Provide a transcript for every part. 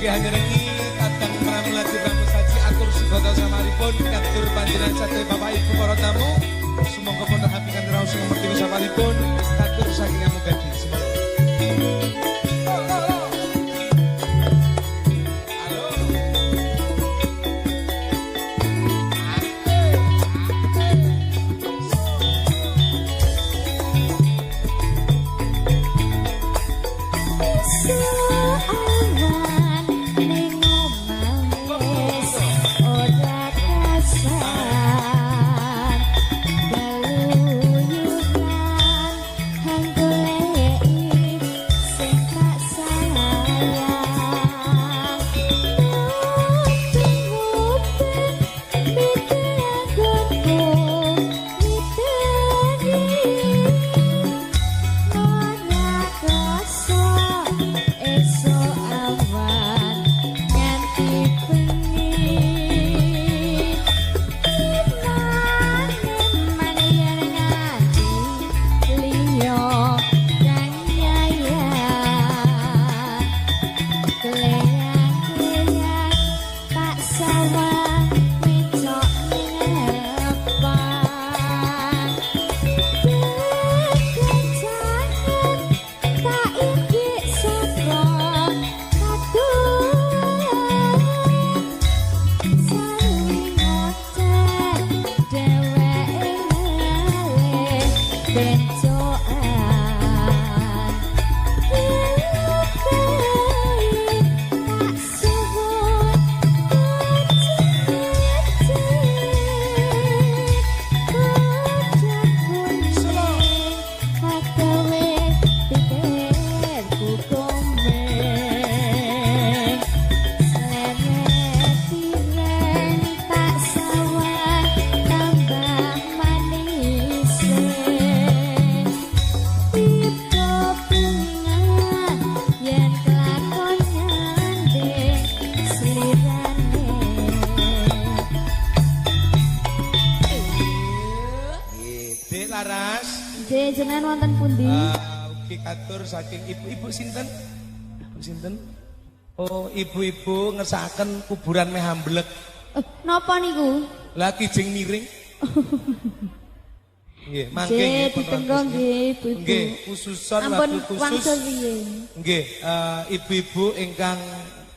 ugi hanyerengi kadang pramila pramusaji atur sugata samaripun katur panjenengan sadaya Bapak Ibu para tamu. Sumangga pun hapikan raos sing samaripun katur saking Amugadi. Sumangga. Awan ning omah wis ora kasan keluyuran goleki sing tak sayang kuping mikir anggonku miteni ora krasa esuk awan nganti bengi eman yen nganti liya kang nyayang kleyang-kleyang tak sawang mecok ning bekencangan tak idik saka kaduan sawi ngoceh dheweke ngalih bencokan tak suwun kucing kuning agawe pikirku komeng sleret ireng tak sawang tambah manis tiba bunga yen kelakon nyanding slirane. Nggih, Dek Laras. Nggih, jenengan wonten pundi? Ugi katur saking ibu-ibu sinten? Ibu sinten? Oh, ibu-ibu ngersakaken kuburan meh amblek. Napa niku? Lah kijing miring. Nggih, mangke Nggih, nggih ditenggo nggih ibu-ibu. Nggih, khususon Ampun wabil khusus. wangsul piye? Nggih, ibu-ibu ingkang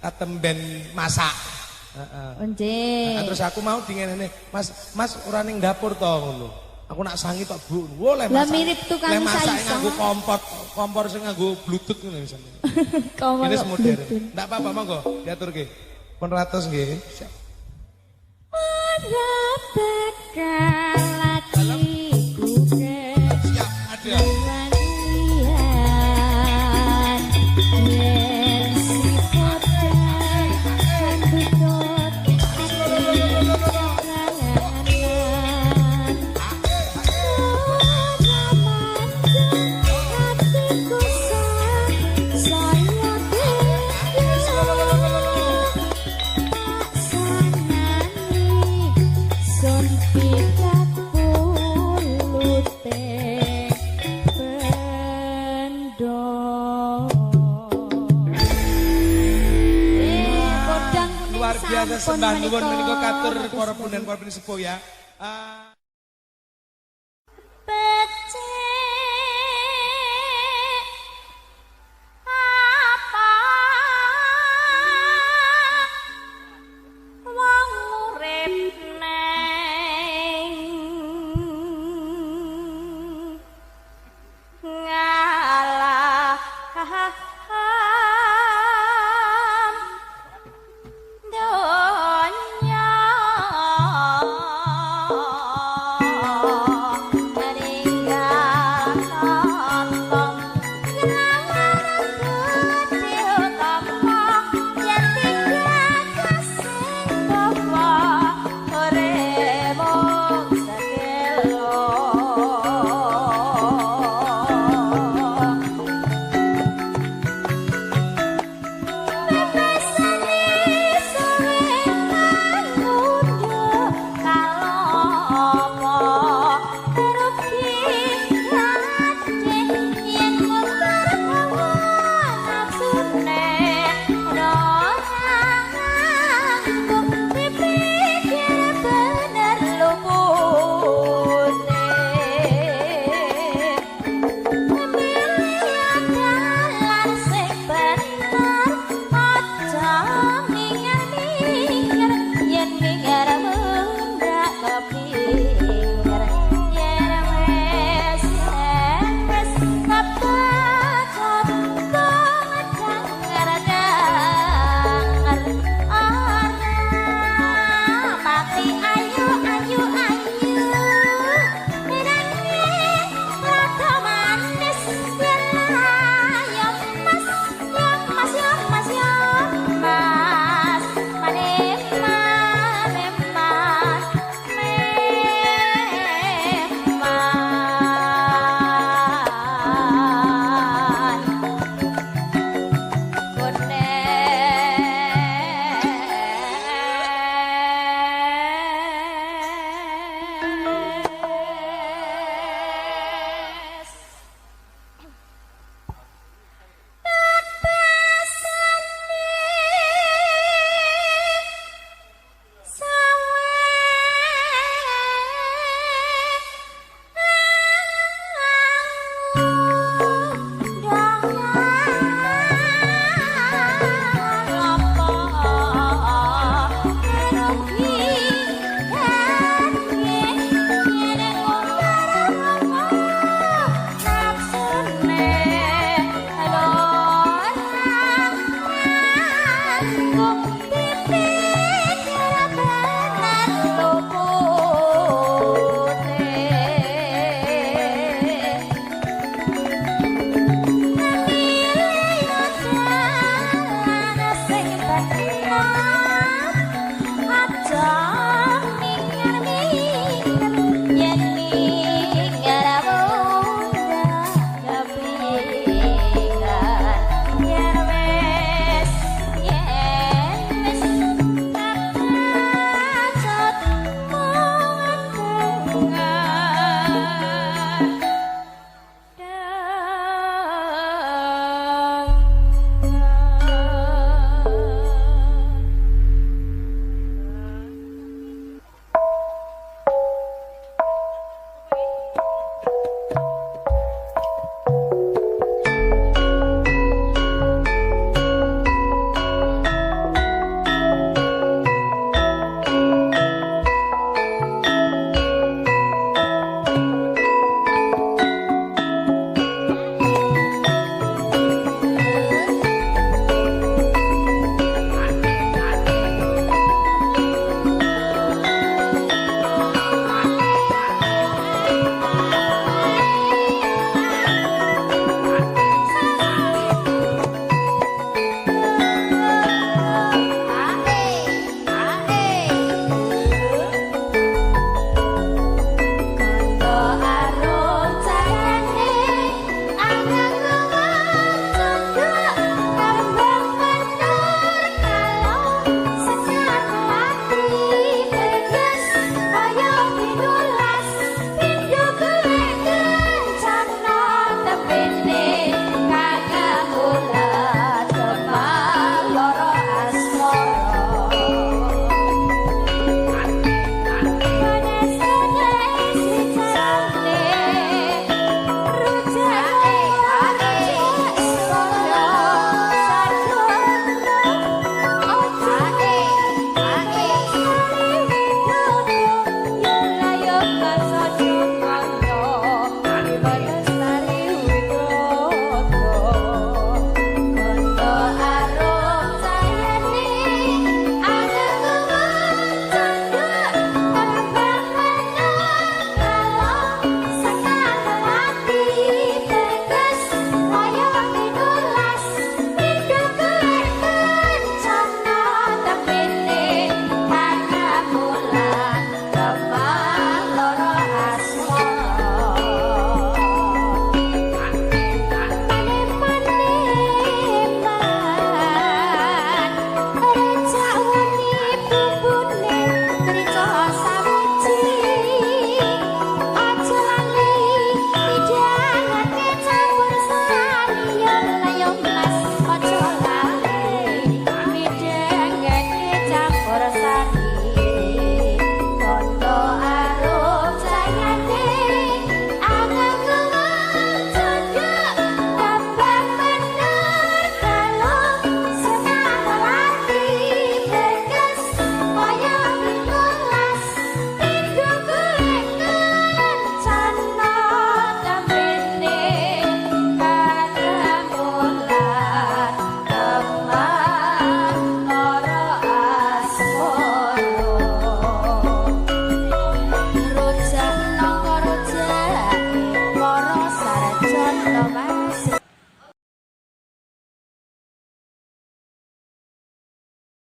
katemben masak. Heeh. Oh, nggih. Nah, terus aku mau dingenene, Mas, Mas ora ning dapur to ngono. Aku nak sangi tok, Bu. Wo leh Lah masak. mirip tukang Leh masak isa-isa. nganggo kompor, kompor sing nganggo bluetooth ngono misalnya. Kompor Ini kok modern. bluetooth. Ndak apa-apa monggo diaturke. Pun ratus nggih. Siap. Ora bakal atiku Siap, ada. Lian yen si podang kantutut ati kalangan ora mandeng atiku saya tak sanani sun pikat pulute bendo. Podang kuning Luar biasa sampun sembah nuwun menika. Menika katur para punden para sepuh ya.